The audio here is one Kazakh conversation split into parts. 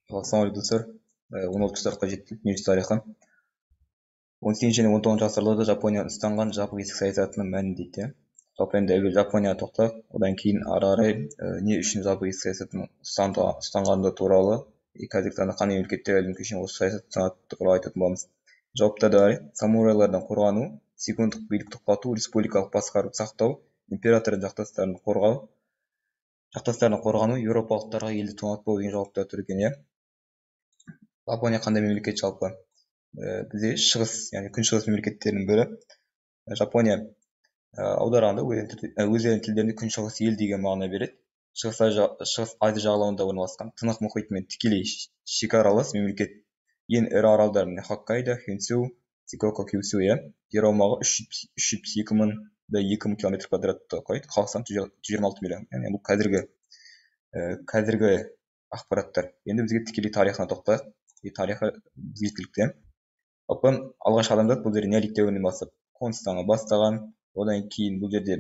Ассалаумағалейкум, достар. 16 сұраққа жеттік. Дүниежүзі тарихы. 18 және 19 ғасырларда Жапония ұстанған жабық есік саясатының мәні дейді. Жалпы енді әуелі Жапонияға тоқталайық, одан кейін ары қарай не үшін жабық есік саясатын ұстанғандығы туралы, қазіргі таңда қандай мемлекеттер әлі күнге шейін осы саясатты ұстанатыны туралы айтатын боламыз. Жауаптарды қарайық. Самурайлардан қорғану, секундтық билікті құлату, республикалық басқаруды сақтау, императордың жақтастарын қорғау, жақтастарынан қорғану, еуропалықтарға елді тонатпау деген жауаптар тұр екен, иә. Жапония қандай мемлекет жалпы? Бізде шығыс, яғни күншығыс мемлекеттерінің бірі. Жапония аударғанда өздерінің тілдерінде күншығыс ел деген мағына береді. Шығыс Азия жағалауында орналасқан, Тынық мұхитымен тікелей шекаралас мемлекет. Ең ірі аралдар міне: Хоккайдо, Хонсю, Сикоку, Кюсю, иә. Жер аумағы 372,2 мың километр квадратты құрайды. Халық саны 126 миллион. Яғни бұл қазіргі ақпараттар. Енді бізге тікелей тарихына тоқталайық. Тарихы бізге жеткілікті, иә. Жалпы алғашқы адамзат бұл жерде неолит дәуірінен бастап қоныстана бастаған. Одан кейін бұл жерде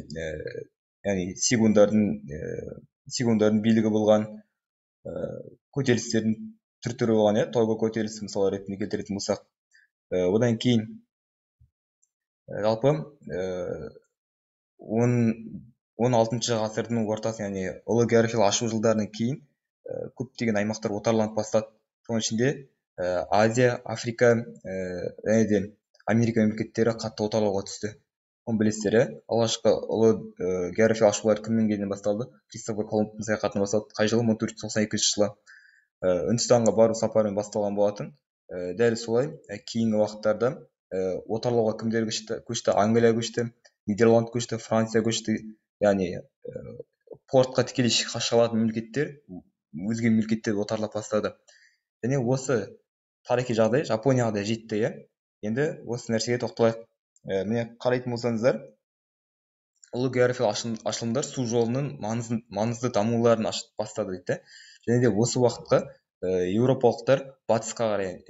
яғни сегундардың билігі болған, көтерілістердің түр түрі болған, иә. Того көтерілісі мысал ретінде келтіретін болсақ. Одан кейін жалпы 16-ғасырдың ортасы, яғни ұлы географиялық ашу жылдарынан кейін көптеген аймақтар отарланып бастады. Соның ішінде Азия, Африка және де Америка мемлекеттері қатты отарлауға түсті. Оны білесіздер, иә. Алғашқы ұлы географиялық ашулар кімнің кезінен басталды? Кристофер Колумбтың саяхатынан басталды. Қай жылы? 1492 жылы Үндістанға бару сапарымен басталған болатын. Дәл солай кейінгі уақыттарда отарлауға кімдер көшті? Англия көшті, Нидерланд көшті, Франция көшті. Яғни портқа тікелей шыға алатын мемлекеттер өзге мемлекеттерді отарлап бастады. Және осы тарихи жағдай Жапонияға да жетті, иә. Енді осы нәрсеге тоқталайық. Міне, қарайтын болсаңыздар, ұлы географиялық ашылымдар су жолының маңызды дамуларын ашып бастады дейді. Және де осы уақытқа еуропалықтар батысқа қарай,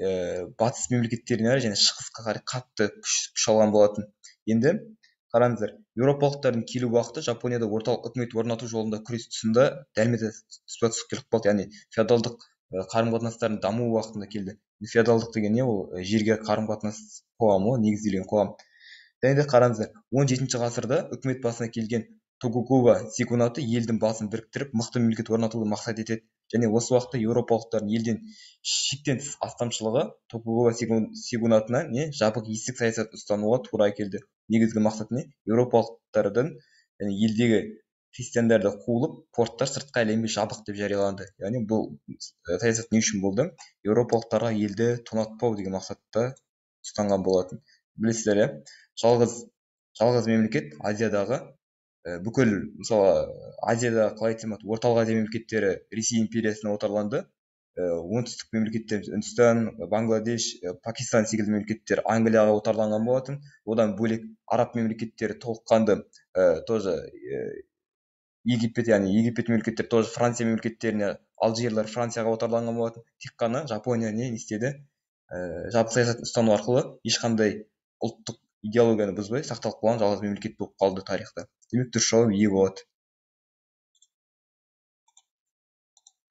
батыс мемлекеттеріне қарай және шығысқа қарай қатты күш алған болатын. Енді қараңыздар, еуропалықтардың келу уақыты Жапонияда орталық үкімет орнату жолында күрес тұсында дәлме дәл тұспа тұс келіп қалды. Яғни феодалдық қарым қатынастардың даму уақытында келді. Феодалдық деген не? Ол жерге қарым қатынас қоғамы ғой, негізделген қоғам. Және де қараңыздар, 17-ғасырда үкімет басына келген Токугава сёгунаты елдің басын біріктіріп, мықты мемлекет орнатуды мақсат етеді. Және осы уақытта еуропалықтардың елден шектен тыс астамшылығы Токугава сёгунатына не жабық есік саясатын ұстануға тура келді. Негізгі мақсаты не? Еуропалықтардың және елдегі христиандарды қуылып, порттар сыртқы әлемге жабық деп жарияланды. Яғни бұл саясат не үшін болды? Еуропалықтарға елді тонатпау деген мақсатта ұстанған болатын. Білесіздер, иә, жалғыз мемлекет Азиядағы, бүкіл, мысалы, Азияда, қалай айтсам болады, Орталық Азия мемлекеттері Ресей империясына отарланды. Оңтүстік мемлекеттер, Үндістан, Бангладеш, Пакистан секілді мемлекеттер Англияға отарланған болатын. Одан бөлек араб мемлекеттері толыққанды тоже Египет, яғни Египет мемлекеттері тоже Франция мемлекеттеріне, Алжирлер Францияға отарланған болатын. Тек қана Жапония не істеді? Жабық саясат ұстану арқылы ешқандай ұлттық идеологияны бұзбай сақталып қалған жалғыз мемлекет болып қалды тарихта. Демек, дұрыс жауап Е болады.